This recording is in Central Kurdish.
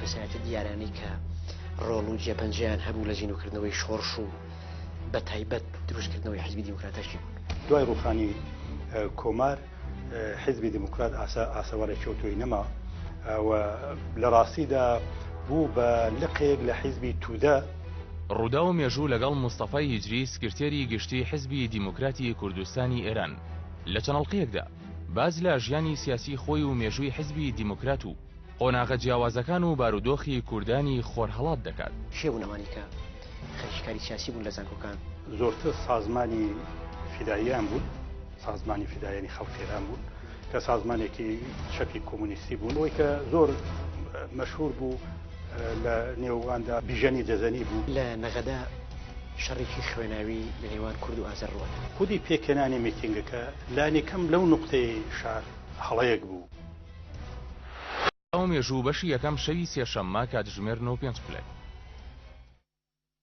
کەسایەتە دیارانەی کە ڕۆڵ و جێپەنجەیان هەبوو لە زیندووکردنەوەی شۆڕش و بە تایبەت دروستکردنەوەی حیزبی دیموکراتە کێ بوون؟ دوای ڕووخانی کۆمار حیزبی دیموکرات ئاسەوارێکی ئەوتۆی نەما و لە ڕاستیدا بوو بە لقێک لە حیزبی تودە. ڕووداو و مێژوو لەگەڵ مستەفای هیجری سکرتێری گشتی حیزبی دیموکراتی کوردستانی ئێران لە چەند ئەڵقەیەکدا باس لە ژیانی سیاسی خۆی و مێژووی حیزبی دیموکرات و قۆناغە جیاوازەکان و بارودۆخی کوردانی خۆرهەڵات دەکات. کێ بوون ئەوانەی کە خەریکی کاری سیاسی بوون لە زانکۆکان؟ زۆرتر سازمانی فیداییان بوون، سازمانی فیداییانی خەڵقی ئێران بوون کە سازمانێکی چەپی کۆمۆنیستی بوون، ئەوەی کە زۆر مەشهوور بوو لە نێواندا بیژەنی جەزەنی بوو. لە نەغەدە شەڕێکی خوێناوی لە نێوان کورد و ئازەر ڕووئەدا. خودی پێکهێنانی میتینگەکە لانیکەم لەو نوقتەیەی شار هەڵەیەک بوو. مێژوو بەشی یەکەم شەوی سێشەممە کاتژمێر 9 و 5 خولەک.